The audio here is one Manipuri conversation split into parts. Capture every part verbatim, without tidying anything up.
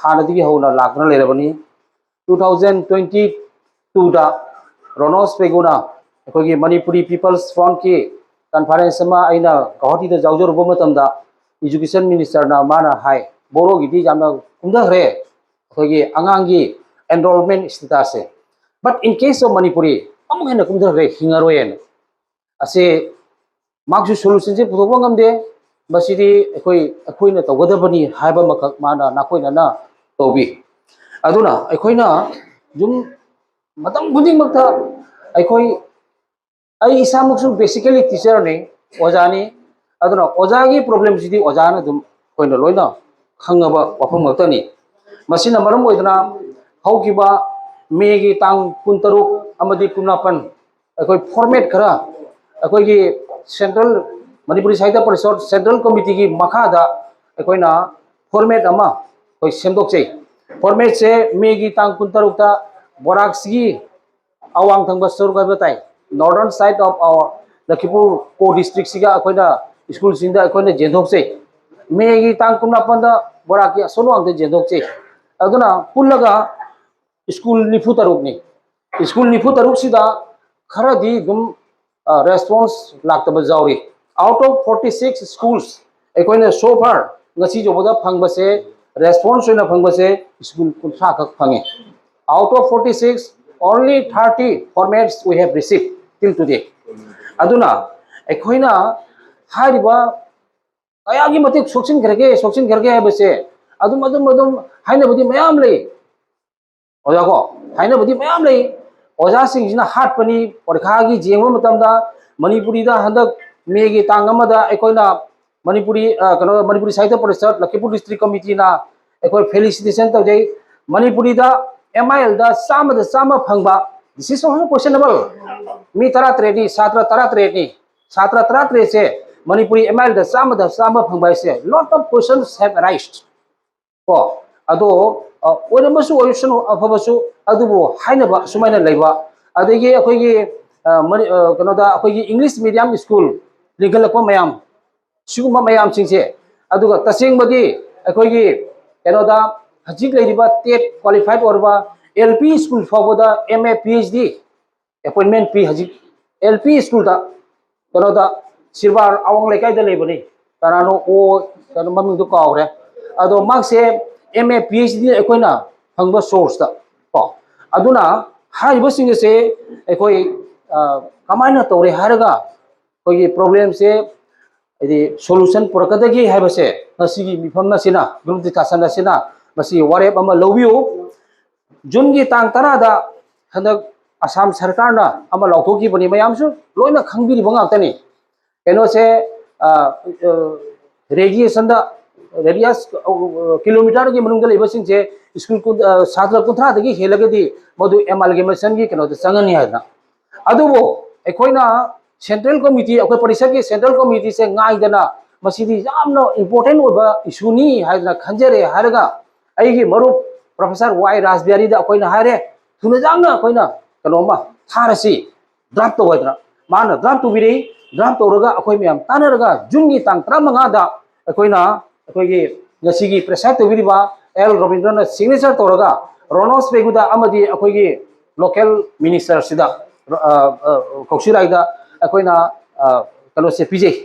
ꯍꯥꯟꯅꯗꯒꯤ ꯍꯧꯅ ꯂꯥꯛꯇꯨꯅ ꯂꯩꯔꯕꯅꯤ꯫ Two thousand twenty twoꯗ ꯔꯣꯅꯣꯁ ꯄꯦꯒꯨꯅ ꯑꯩꯈꯣꯏꯒꯤ ꯃꯅꯤꯄꯨꯔꯤ ꯄꯤꯄꯜꯁ ꯐ꯭ꯔꯣꯟꯠꯀꯤ ꯀꯟꯐꯔꯦꯟꯁ ꯑꯃ ꯑꯩꯅ ꯒꯧꯍꯥꯇꯤꯗ ꯌꯥꯎꯖꯔꯨꯕ ꯃꯇꯝꯗ ꯏꯖꯨꯀꯦꯁꯟ ꯃꯤꯅꯤꯁꯇꯔꯅ ꯃꯥꯅ ꯍꯥꯏ, ꯕꯣꯔꯣꯒꯤꯗꯤ ꯌꯥꯝꯅ ꯀꯨꯝꯊꯈ꯭ꯔꯦ ꯑꯩꯈꯣꯏꯒꯤ ꯑꯉꯥꯡꯒꯤ enrolment ꯁ꯭ꯇꯦꯇꯁꯁꯦ, but in case of Manipuri ꯑꯃꯨꯛ ꯍꯦꯟꯅ ꯀꯨꯝꯊꯈ꯭ꯔꯦ, ꯍꯤꯡꯉꯔꯣꯏꯅ꯫ ꯑꯁꯤ ꯃꯥꯒꯤꯁꯨ ꯁꯣꯂꯨꯁꯟꯁꯦ ꯄꯨꯊꯣꯛꯄ ꯉꯝꯗꯦ꯫ ꯃꯁꯤꯗꯤ ꯑꯩꯈꯣꯏ ꯑꯩꯈꯣꯏꯅ ꯇꯧꯒꯗꯕꯅꯤ ꯍꯥꯏꯕ ꯑꯃꯈꯛ ꯃꯥꯅ ꯅꯥꯀꯣꯏꯅꯅ ꯇꯧꯕꯤ꯫ ꯑꯗꯨꯅ ꯑꯩꯈꯣꯏꯅ ꯌꯨꯝ ꯃꯇꯝ ꯈꯨꯗꯤꯡꯃꯛꯇ ꯑꯩꯈꯣꯏ, ꯑꯩ ꯏꯁꯥꯃꯛꯁꯨ ꯕꯦꯁꯤꯀꯦꯂꯤ ꯇꯤꯆꯔꯅꯤ, ꯑꯣꯖꯥꯅꯤ꯫ ꯑꯗꯨꯅ ꯑꯣꯖꯥꯒꯤ ꯄ꯭ꯔꯣꯕ꯭ꯂꯦꯝꯁꯤꯗꯤ ꯑꯣꯖꯥꯅ ꯑꯗꯨꯝ ꯑꯩꯈꯣꯏꯅ ꯂꯣꯏꯅ ꯈꯪꯉꯕ ꯋꯥꯐꯝ ꯉꯥꯛꯇꯅꯤ꯫ ꯃꯁꯤꯅ ꯃꯔꯝ ꯑꯣꯏꯗꯨꯅ ꯍꯧꯈꯤꯕ ꯃꯦꯒꯤ ꯇꯥꯡ ꯀꯨꯟꯇꯔꯨꯛ ꯑꯃꯗꯤ ꯀꯨꯟꯃꯥꯄꯟ ꯑꯩꯈꯣꯏ ꯐꯣꯔꯃꯦꯠ ꯈꯔ ꯑꯩꯈꯣꯏꯒꯤ ꯁꯦꯟꯇ꯭ꯔꯦꯜ ꯃꯅꯤꯄꯨꯔꯤ ꯁꯥꯍꯤꯇ꯭ꯌ ꯄꯔꯤꯁꯠ ꯁꯦꯟꯇ꯭ꯔꯦꯜ ꯀꯃꯤꯇꯤꯒꯤ ꯃꯈꯥꯗ ꯑꯩꯈꯣꯏꯅ ꯐꯣꯔꯃꯦꯠ ꯑꯃ ꯑꯩꯈꯣꯏ ꯁꯦꯝꯗꯣꯛꯆꯩ꯫ ꯐꯣꯔꯃꯦꯠꯁꯦ ꯃꯦꯒꯤ ꯇꯥꯡ ꯀꯨꯟꯇꯔꯨꯛꯇ ꯕꯣꯔꯥꯛꯁꯤꯒꯤ ꯑꯋꯥꯡ ꯊꯪꯕ ꯁꯔꯨꯛ ꯍꯥꯏꯕ ꯇꯥꯏ, northern side of our ꯂꯈꯤꯄꯨꯔ ꯀꯣ ꯗꯤꯁꯇ꯭ꯔꯤꯛꯁꯤꯒ ꯑꯩꯈꯣꯏꯅ ꯁ꯭ꯀꯨꯜꯁꯤꯡꯗ ꯑꯩꯈꯣꯏꯅ ꯌꯦꯟꯊꯣꯛꯆꯩ꯫ ꯃꯦꯒꯤ ꯇꯥꯡ ꯀꯨꯟꯃꯥꯄꯟꯗ ꯕꯣꯔꯥꯛꯀꯤ ꯑꯁꯣꯝ ꯋꯥꯡꯗ ꯌꯦꯟꯊꯣꯛꯆꯩ꯫ ꯑꯗꯨꯅ ꯄꯨꯜꯂꯒ ꯁ꯭ꯀꯨꯜ ꯅꯤꯐꯨ ꯇꯔꯨꯛꯅꯤ꯫ ꯁ꯭ꯀꯨꯜ ꯅꯤꯐꯨ ꯇꯔꯨꯛꯁꯤꯗ ꯈꯔꯗꯤ ꯑꯗꯨꯝ ꯔꯦꯁꯄꯣꯟꯁ ꯂꯥꯛꯇꯕ ꯌꯥꯎꯔꯤ꯫ Out of forty six schools ꯑꯩꯈꯣꯏꯅ so far ꯉꯁꯤ ꯌꯧꯕꯗ ꯐꯪꯕꯁꯦ, ꯔꯦꯁꯄꯣꯟꯁ ꯑꯣꯏꯅ ꯐꯪꯕꯁꯦ ꯁ꯭ꯀꯨꯜ ꯀꯨꯟꯊ꯭ꯔꯥ ꯈꯛ ꯐꯪꯉꯤ꯫ Out of forty six, only thirty formats we have received till today. ꯑꯗꯨꯅ ꯑꯩꯈꯣꯏꯅ ꯍꯥꯏꯔꯤꯕ ꯀꯌꯥꯒꯤ ꯃꯇꯤꯛ ꯁꯣꯛꯆꯤꯟꯈ꯭ꯔꯒꯦ ꯁꯣꯛꯆꯤꯟꯈ꯭ꯔꯒꯦ ꯍꯥꯏꯕꯁꯦ ꯑꯗꯨꯝ ꯑꯗꯨꯝ ꯑꯗꯨꯝ ꯍꯥꯏꯅꯕꯗꯤ ꯃꯌꯥꯝ ꯂꯩ꯫ ꯑꯣꯖꯥ ꯀꯣ, ꯍꯥꯏꯅꯕꯗꯤ ꯃꯌꯥꯝ ꯂꯩ꯫ ꯑꯣꯖꯥꯁꯤꯡꯁꯤꯅ ꯍꯥꯠꯄꯅꯤ꯫ ꯄꯔꯤꯈꯥꯒꯤ ꯌꯦꯡꯕ ꯃꯇꯝꯗ ꯃꯅꯤꯄꯨꯔꯤꯗ ꯍꯟꯗꯛ ꯃꯦꯒꯤ ꯇꯥꯡ ꯑꯃꯗ ꯑꯩꯈꯣꯏꯅ ꯃꯅꯤꯄꯨꯔꯤ, ꯑ, ꯀꯩꯅꯣ, ꯃꯅꯤꯄꯨꯔꯤ ꯁꯥꯍꯤꯇ꯭ꯌ ꯄꯔꯤꯁꯠ ꯂꯈꯤꯄꯨꯔ ꯗꯤꯁꯇ꯭ꯔꯤꯛ ꯀꯃꯤꯇꯤꯅ ꯑꯩꯈꯣꯏ ꯐꯦꯂꯤꯁꯤꯇꯦꯁꯟ ꯇꯧꯖꯩ꯫ ꯃꯅꯤꯄꯨꯔꯤꯗ ꯑꯦꯝ ꯑꯥꯏ ꯑꯦꯜꯗ ꯆꯥꯝꯃꯗ ꯆꯥꯝꯃ ꯐꯪꯕ, this is also questionable꯫ ꯃꯤ ꯇꯔꯥꯇꯔꯦꯠꯅꯤ, ꯁꯥꯇ꯭ꯔ ꯇꯔꯥꯇꯔꯦꯠꯅꯤ꯫ ꯁꯥꯇ꯭ꯔ ꯇꯔꯥꯇꯔꯦꯠꯁꯦ ꯃꯅꯤꯄꯨꯔꯤ ꯑꯦꯝ ꯑꯥꯏ ꯑꯦꯜꯗ ꯆꯥꯝꯃꯗ ꯆꯥꯝꯃ ꯐꯪꯕ ꯍꯥꯏꯁꯦ, lot of questions have arised꯫ ꯀꯣ, ꯑꯗꯣ, ꯑ, ꯑꯣꯏꯔꯝꯕꯁꯨ ꯑꯣꯏꯔꯁꯅꯨ, ꯑꯐꯕꯁꯨ, ꯑꯗꯨꯕꯨ ꯍꯥꯏꯅꯕ ꯁꯨꯃꯥꯏꯅ ꯂꯩꯕ꯫ ꯑꯗꯒꯤ ꯑꯩꯈꯣꯏꯒꯤ, ꯑ, ꯃꯅꯤ-, ꯑ, ꯀꯩꯅꯣꯗ ꯑꯩꯈꯣꯏꯒꯤ ꯏꯪꯂꯤꯁ ꯃꯤꯗꯤꯌꯝ ꯁ꯭ꯀꯨꯜ ꯂꯤꯡꯈꯠꯂꯛꯄ ꯃꯌꯥꯝ, ꯁꯤꯒꯨꯝꯕ ꯃꯌꯥꯝꯁꯤꯡꯁꯦ, ꯑꯗꯨꯒ ꯇꯁꯦꯡꯕꯗꯤ ꯑꯩꯈꯣꯏꯒꯤ ꯀꯩꯅꯣꯗ ꯍꯧꯖꯤꯛ ꯂꯩꯔꯤꯕ ꯇꯦꯠ ꯀ꯭ꯋꯥꯂꯤꯐꯥꯏꯠ ꯑꯣꯏꯔꯕ ꯑꯦꯜ ꯄꯤ ꯁ꯭ꯀꯨꯜ ꯐꯥꯎꯕꯗ M A P H D ꯑꯦꯄꯣꯏꯟꯃꯦꯟ ꯄꯤ꯫ ꯍꯧꯖꯤꯛ ꯑꯦꯜ ꯄꯤ ꯁ꯭ꯀꯨꯜꯗ, ꯀꯩꯅꯣꯗ, ꯁꯤꯔꯕꯥꯔ ꯑꯋꯥꯡ ꯂꯩꯀꯥꯏꯗ ꯂꯩꯕꯅꯤ꯫ ꯀꯅꯥꯅꯣ ꯑꯣ, ꯀꯩꯅꯣ ꯃꯃꯤꯡꯗꯣ ꯀꯥꯎꯔꯦ꯫ ꯑꯗꯣ ꯃꯥꯁꯦ M A P H D ꯑꯩꯈꯣꯏꯅ ꯐꯪꯕ ꯁꯣꯔꯁꯇ ꯀꯣ꯫ ꯑꯗꯨꯅ ꯍꯥꯏꯔꯤꯕꯁꯤꯡ ꯑꯁꯦ ꯑꯩꯈꯣꯏ, ꯑ, ꯀꯃꯥꯏꯅ ꯇꯧꯔꯦ ꯍꯥꯏꯔꯒ ꯑꯩꯈꯣꯏꯒꯤ ꯄ꯭ꯔꯣꯕ꯭ꯂꯦꯝꯁꯦ, ꯍꯥꯏꯗꯤ, ꯁꯣꯂꯨꯁꯟ ꯄꯨꯔꯛꯀꯗꯒꯦ ꯍꯥꯏꯕꯁꯦ ꯉꯁꯤꯒꯤ ꯃꯤꯐꯝ ꯑꯁꯤꯅ, ꯒ꯭ꯔꯨꯞ ꯗꯤꯁꯀꯁꯟ ꯑꯁꯤꯅ ꯃꯁꯤ ꯋꯥꯔꯦꯞ ꯑꯃ ꯂꯧꯕꯤꯌꯨ꯫ ꯖꯨꯟꯒꯤ ꯇꯥꯡ ꯇꯔꯥꯗ ꯍꯟꯗꯛ ꯑꯁꯥꯝ ꯁꯔꯀꯥꯔꯅ ꯑꯃ ꯂꯥꯎꯊꯣꯛꯈꯤꯕꯅꯤ, ꯃꯌꯥꯝꯁꯨ ꯂꯣꯏꯅ ꯈꯪꯕꯤꯔꯤꯕ ꯉꯥꯛꯇꯅꯤ꯫ ꯀꯩꯅꯣꯁꯦ, ꯑ, ꯑ, ꯔꯦꯗꯤꯌꯦꯁꯟꯗ, ꯔꯦꯗꯤꯌꯁ, ꯑ, ꯀꯤꯂꯣꯃꯤꯇꯔꯒꯤ ꯃꯅꯨꯡꯗ ꯂꯩꯕꯁꯤꯡꯁꯦ ꯁ꯭ꯀꯨꯜ ꯀꯨꯟ-, ꯑ, ꯁꯥꯇ꯭ꯔ ꯀꯨꯟꯊ꯭ꯔꯥꯗꯒꯤ ꯍꯦꯜꯂꯒꯗꯤ ꯃꯗꯨ ꯑꯦꯃꯥꯜꯒꯦꯃꯦꯁꯟꯒꯤ ꯀꯩꯅꯣꯗ ꯆꯪꯉꯅꯤ ꯍꯥꯏꯗꯅ꯫ ꯑꯗꯨꯕꯨ ꯑꯩꯈꯣꯏꯅ ꯁꯦꯟꯇ꯭ꯔꯦꯜ ꯀꯣꯃꯤꯇꯤ, ꯑꯩꯈꯣꯏ ꯄꯔꯤꯁꯠꯀꯤ ꯁꯦꯟꯇ꯭ꯔꯦꯜ ꯀꯣꯃꯤꯇꯤꯁꯦ ꯉꯥꯏꯗꯅ ꯃꯁꯤꯗꯤ ꯌꯥꯝꯅ ꯏꯝꯄꯣꯔꯇꯦꯟ ꯑꯣꯏꯕ ꯏꯁꯨꯅꯤ ꯍꯥꯏꯗꯅ ꯈꯟꯖꯔꯦ ꯍꯥꯏꯔꯒ ꯑꯩꯒꯤ ꯃꯔꯨꯞ ꯄ꯭ꯔꯣꯐꯦꯁꯔ ꯋꯥꯏ ꯔꯥꯁꯕꯤꯍꯥꯔꯤꯗ ꯑꯩꯈꯣꯏꯅ ꯍꯥꯏꯔꯦ, ꯊꯨꯅ ꯌꯥꯡꯅ ꯑꯩꯈꯣꯏꯅ ꯀꯩꯅꯣꯝꯃ ꯊꯥꯔꯁꯤ, ꯗ꯭ꯔꯥꯐ ꯇꯧ ꯍꯥꯏꯗꯅ꯫ ꯃꯥꯅ ꯗ꯭ꯔꯥꯐ ꯇꯧꯕꯤꯔꯛꯏ꯫ ꯗ꯭ꯔꯥꯐ ꯇꯧꯔꯒ ꯑꯩꯈꯣꯏ ꯃꯌꯥꯝ ꯇꯥꯟꯅꯔꯒ ꯖꯨꯟꯒꯤ ꯇꯥꯡ ꯇꯔꯥꯃꯉꯥꯗ ꯑꯩꯈꯣꯏꯅ ꯑꯩꯈꯣꯏꯒꯤ ꯉꯁꯤꯒꯤ ꯄ꯭ꯔꯦꯁꯥꯏꯠ ꯇꯧꯕꯤꯔꯤꯕ ꯑꯦꯜ ꯔꯕꯤꯟꯗ꯭ꯔꯅ ꯁꯤꯒꯅꯦꯆꯔ ꯇꯧꯔꯒ ꯔꯣꯅꯣꯁ ꯕꯦꯒꯨꯗ ꯑꯃꯗꯤ ꯑꯩꯈꯣꯏꯒꯤ ꯂꯣꯀꯦꯜ ꯃꯤꯅꯤꯁꯇꯔꯁꯤꯗ, ꯑ, ꯑ, ꯀꯧꯁꯤꯔꯥꯏꯗ ꯑꯩꯈꯣꯏꯅ, ꯑ, ꯀꯩꯅꯣꯁꯦ ꯄꯤꯖꯩ꯫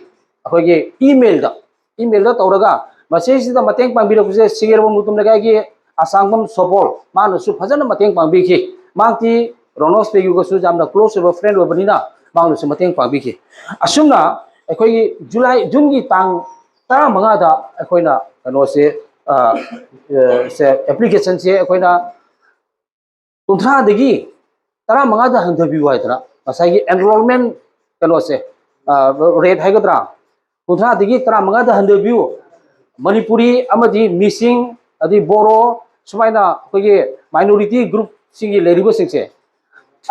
ꯑꯩꯈꯣꯏꯒꯤ ꯏꯃꯦꯜꯗ, ꯏꯃꯦꯜꯗ ꯇꯧꯔꯒ ꯃꯁꯤꯁꯤꯗ ꯃꯇꯦꯡ ꯄꯥꯡꯕꯤꯔꯛꯄꯁꯦ ꯁꯤꯒꯦꯔꯕ ꯃꯨꯇꯨꯝ ꯂꯩꯀꯥꯏꯒꯤ ꯑꯁꯥꯡꯕꯝ ꯁꯣꯄꯣꯜ, ꯃꯥꯅꯁꯨ ꯐꯖꯅ ꯃꯇꯦꯡ ꯄꯥꯡꯕꯤꯈꯤ꯫ ꯃꯍꯥꯛꯇꯤ ꯔꯣꯅꯣꯁ ꯕꯦꯒꯨꯒꯁꯨ ꯌꯥꯝꯅ ꯀ꯭ꯂꯣꯁ ꯑꯣꯏꯕ ꯐ꯭ꯔꯦꯟ ꯑꯣꯏꯕꯅꯤꯅ ꯃꯥꯅꯁꯨ ꯃꯇꯦꯡ ꯄꯥꯡꯕꯤꯈꯤ꯫ ꯑꯁꯨꯝꯅ ꯑꯩꯈꯣꯏꯒꯤ ꯖꯨꯂꯥꯏ, ꯖꯨꯟꯒꯤ ꯇꯥꯡ ꯇꯔꯥꯃꯉꯥꯗ ꯑꯩꯈꯣꯏꯅ ꯀꯩꯅꯣꯁꯦ, ꯑ, ꯑ, ꯁꯦ, ꯑꯦꯄ꯭ꯂꯤꯀꯦꯁꯟꯁꯦ ꯑꯩꯈꯣꯏꯅ ꯀꯨꯟꯊ꯭ꯔꯥꯗꯒꯤ ꯇꯔꯥꯃꯉꯥꯗ ꯍꯟꯊꯕꯤꯌꯨ ꯍꯥꯏꯗꯅ, ꯉꯁꯥꯏꯒꯤ ꯑꯦꯟꯔꯣꯜꯃꯦꯟ ꯀꯩꯅꯣꯁꯦ, ꯑ, ꯔꯦꯠ ꯍꯥꯏꯒꯗ꯭ꯔꯥ, ꯀꯨꯟꯊ꯭ꯔꯥꯗꯒꯤ ꯇꯔꯥꯃꯉꯥꯗ ꯍꯟꯊꯕꯤꯌꯨ꯫ ꯃꯅꯤꯄꯨꯔꯤ ꯑꯃꯗꯤ ꯃꯤꯁꯤꯡ, ꯑꯗꯩ ꯕꯣꯔꯣ, ꯁꯨꯃꯥꯏꯅ ꯑꯩꯈꯣꯏꯒꯤ ꯃꯥꯏꯅꯣꯔꯤꯇꯤ ꯒ꯭ꯔꯨꯞꯁꯤꯡꯒꯤ ꯂꯩꯔꯤꯕꯁꯤꯡꯁꯦ,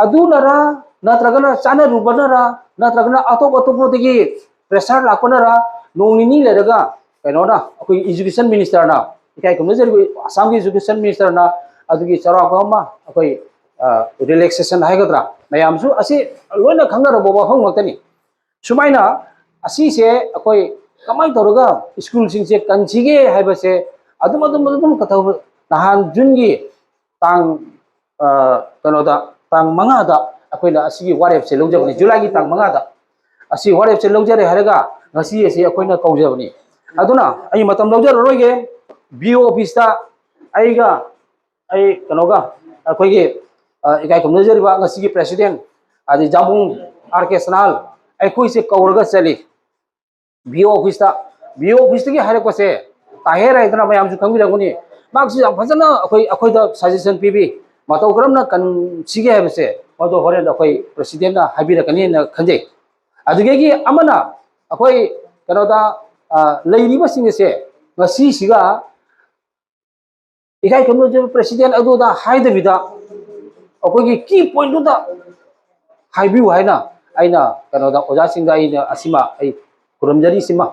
ꯑꯗꯨꯅꯔ, ꯅꯠꯇ꯭ꯔꯒꯅ ꯆꯥꯅꯔꯨꯕꯅꯔ, ꯅꯠꯇ꯭ꯔꯒꯅ ꯑꯇꯣꯞ ꯑꯇꯣꯞꯄꯗꯒꯤ ꯄ꯭ꯔꯦꯁꯔ ꯂꯥꯛꯄꯅꯔ, ꯅꯣꯡ ꯅꯤꯅꯤ ꯂꯩꯔꯒ ꯀꯩꯅꯣꯅ, ꯑꯩꯈꯣꯏꯒꯤ ꯏꯖꯨꯀꯦꯁꯟ ꯃꯤꯅꯤꯁꯇꯔꯅ, ꯏꯀꯥꯏ ꯈꯨꯝꯅꯖꯔꯤꯕ ꯑꯁꯥꯝꯒꯤ ꯏꯖꯨꯀꯦꯁꯟ ꯃꯤꯅꯤꯁꯇꯔꯅ ꯑꯗꯨꯒꯤ ꯆꯥꯎꯔꯥꯛꯄ ꯑꯃ ꯑꯩꯈꯣꯏ, ꯑ, ꯔꯤꯂꯦꯛꯁꯦꯁꯟ ꯍꯥꯏꯒꯗ꯭ꯔꯥ, ꯃꯌꯥꯝꯁꯨ ꯑꯁꯤ ꯂꯣꯏꯅ ꯈꯪꯅꯔꯕ ꯋꯥꯐꯝ ꯉꯥꯛꯇꯅꯤ꯫ ꯁꯨꯃꯥꯏꯅ ꯑꯁꯤꯁꯦ ꯑꯩꯈꯣꯏ ꯀꯃꯥꯏꯅ ꯇꯧꯔꯒ ꯁ꯭ꯀꯨꯜꯁꯤꯡꯁꯦ ꯀꯟꯁꯤꯒꯦ ꯍꯥꯏꯕꯁꯦ ꯑꯗꯨꯝ, ꯑꯗꯨꯝ, ꯑꯗꯨꯝ ꯀꯊꯧ-, ꯅꯍꯥꯟ ꯖꯨꯟꯒꯤ ꯇꯥꯡ, ꯑ, ꯀꯩꯅꯣꯗ, ꯇꯥꯡ ꯃꯉꯥꯗ ꯑꯩꯈꯣꯏꯅ ꯑꯁꯤꯒꯤ ꯋꯥꯔꯦꯞꯁꯦ ꯂꯧꯖꯕꯅꯤ, ꯖꯨꯂꯥꯏꯒꯤ ꯇꯥꯡ ꯃꯉꯥꯗ꯫ ꯑꯁꯤ ꯋꯥꯔꯦꯞꯁꯦ ꯂꯧꯖꯔꯦ ꯍꯥꯏꯔꯒ ꯉꯁꯤ ꯑꯁꯤ ꯑꯩꯈꯣꯏꯅ ꯀꯧꯖꯕꯅꯤ꯫ ꯑꯗꯨꯅ ꯑꯩ ꯃꯇꯝ ꯂꯧꯖꯔꯔꯣꯏꯒꯦ꯫ ꯕꯤ ꯑꯣ ꯑꯣꯐꯤꯁꯇ ꯑꯩꯒ, ꯑꯩ ꯀꯩꯅꯣꯒ, ꯑꯩꯈꯣꯏꯒꯤ, ꯑ, ꯏꯀꯥꯏ ꯈꯨꯝꯅꯖꯔꯤꯕ ꯉꯁꯤꯒꯤ ꯄ꯭ꯔꯦꯁꯤꯗꯦꯟ, ꯑꯗꯩ ꯖꯥꯕꯨꯡ ꯑꯥꯔ ꯀꯦ ꯁꯅꯥꯍꯜ, ꯑꯩꯈꯣꯏꯁꯦ ꯀꯧꯔꯒ ꯆꯠꯂꯤ꯫ ꯕꯤ ꯑꯣ ꯑꯣꯐꯤꯁꯇ, ꯕꯤ ꯑꯣ ꯑꯣꯐꯤꯁꯇꯒꯤ ꯍꯥꯏꯔꯛꯄꯁꯦ, ꯇꯥꯍꯦꯔ ꯍꯥꯏꯗꯅ ꯃꯌꯥꯝꯁꯨ ꯈꯪꯕꯤꯔꯝꯒꯅꯤ꯫ ꯃꯍꯥꯛꯁꯨ ꯌꯥꯝ ꯐꯖꯅ ꯑꯩꯈꯣꯏ, ꯑꯩꯈꯣꯏꯗ ꯁꯖꯦꯁꯟ ꯄꯤꯕꯤ, ꯃꯇꯧ ꯀꯔꯝꯅ ꯀꯟꯁꯤꯒꯦ ꯍꯥꯏꯕꯁꯦ, ꯃꯗꯨ ꯍꯣꯔꯦꯟ ꯑꯩꯈꯣꯏ ꯄ꯭ꯔꯦꯁꯤꯗꯦꯟꯅ ꯍꯥꯏꯕꯤꯔꯛꯀꯅꯤꯅ ꯈꯟꯖꯩ꯫ ꯑꯗꯨꯗꯒꯤ ꯑꯃꯅ ꯑꯩꯈꯣꯏ ꯀꯩꯅꯣꯗ, ꯑ, ꯂꯩꯔꯤꯕꯁꯤꯡ ꯑꯁꯦ ꯉꯁꯤꯁꯤꯒ ꯏꯀꯥꯏ ꯈꯨꯝꯅꯖꯕ ꯄ꯭ꯔꯦꯁꯤꯗꯦꯟ ꯑꯗꯨꯗ ꯍꯥꯏꯗꯕꯤꯗ ꯑꯩꯈꯣꯏꯒꯤ ꯀꯤ ꯄꯣꯏꯟꯗꯨꯗ ꯍꯥꯏꯕꯤꯌꯨ ꯍꯥꯏꯅ ꯑꯩꯅ ꯀꯩꯅꯣꯗ ꯑꯣꯖꯥꯁꯤꯡꯗ ꯑꯩꯅ ꯑꯁꯤꯃ ꯑꯩ ꯈꯨꯔꯨꯝꯖꯔꯤꯁꯤꯃ